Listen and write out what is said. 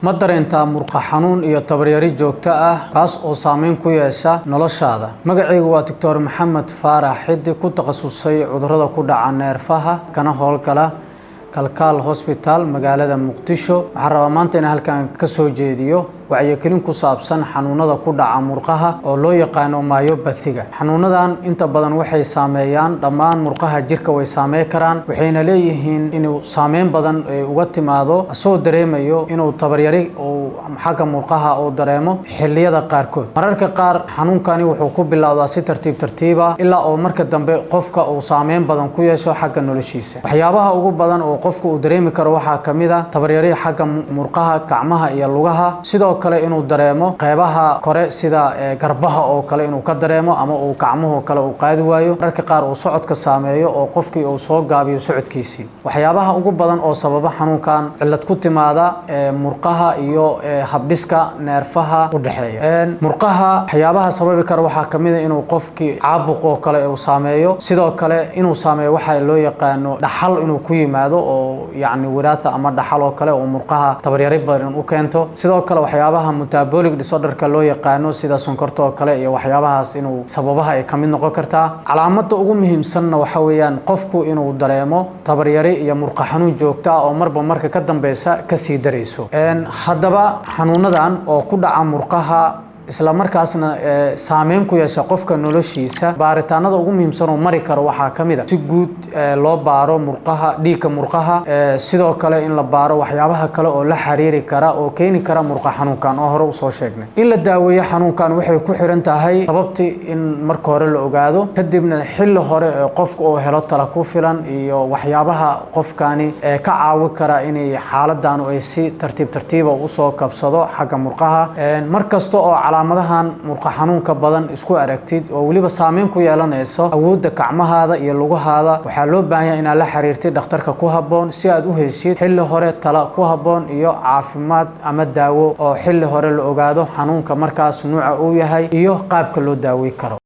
Ma dareentaa murqa xanuun iyo tabaryari joogto ah, kaas oo saameyn ku yeesha noloshaada? Magacaygu waa Doctor Maxamed Faarax Xiddi, ku takhasusay cudurrada ku dhaca neerfaha, kana howlgala Kalkaal Hosbitaal, magaalada Muqdisho. Waxaan rabaa maanta inaan halkan ka soo jeediyo wacyigelin ku saabsan xanuunada ku dhaca murqaha oo loo yaqaano myopathy-ga. Xanuunadan inta badan waxay saameeyaan dhammaan murqaha jirka, way saameyn karaan, waxayna leeyihiin inuu saameyn badan ay uga timaado, asagoo dareemayo inuu tabaryari uu xagga murqaha uu dareemo xilliyada qaarkood. Mararka qaar xanuunkani wuxuu ku bilowdaa si tartiib tartiiba, ilaa oo marka dambe qofka uu saameyn badan ku yeesho xagga noloshiisa. Waxyaabaha ugu badan oo qofka uu dareemi karo waxaa ka mid ah tabaryari xagga murqaha gacmaha iyo lugaha, sidoo kale inuu dareemo qeybaha kore sida garbaha oo kale inuu ka dareemo, ama uu gacmuhu kale uu qaadi waayo. Mararka qaar uu socodka saameeyo oo qofkii uu soo gaabiyo socodkiisii. Waxyaabaha ugu badan oo sababa xanuunkan, cillad ku timaada murqaha iyo habdhiska neerfaha u dhexeeya murqaha. Waxyaabaha sababi kara waxaa kamid ah inuu qofkii caabuq oo kale uu saameeyo, sidoo kale inuu saameeyo waxa loo yaqaano dhaxal, inuu ku yimaado oo yacni wiraatha ama dhaxal oo kale oo murqaha tabaryari badan u keento. Sidoo kale waxyaabaha metabolic disorderka loo yaqaano, sida sonkorta oo kale iyo waxyaabahaas, inuu sababaha ay kamid noqon kartaa. Calaamada ugu muhiimsanna waxa weeyaan qofku inuu dareemo tabaryari iyo murqa xanuun joogto ah oo marba marka ka dambeysa kasii darayso. Haddaba xanuunadan oo ku dhaca murqaha, isla markaasna saameyn ku yeesha qofka noloshiisa, baaritaanada ugu muhiimsan oo mari karo waxaa ka mid ah si guud loo baaro murqaha, dhiigga murqaha, sidoo kale in la baaro waxyaabaha kale oo la xiriiri kara oo keeni kara murqa xanuunkan oo hore usoo sheegnay. In la daaweeyo xanuunkan waxay ku xiran tahay sababtii in marka hore la ogaado, kadibna xilli hore ee qofka uu helo tala ku filan iyo waxyaabaha qofkani ka caawi kara inay xaaladan ay si tartiib tartiiba usoo kabsado xagga murqaha. Mar kasta oo calaamadahan murqa xanuunka badan isku aragtid, oo weliba saameyn ku yeelanayso awoodda gacmahaada iyo lugahaada, waxaa loo baahan yahay inaad la xiriirtid dhakhtarka ku habboon, si aad u heshid xilli hore tala ku habboon iyo caafimaad ama daawo, oo xilli hore la ogaado xanuunka markaas nuuca uu yahay iyo qaabka loo daawey karo.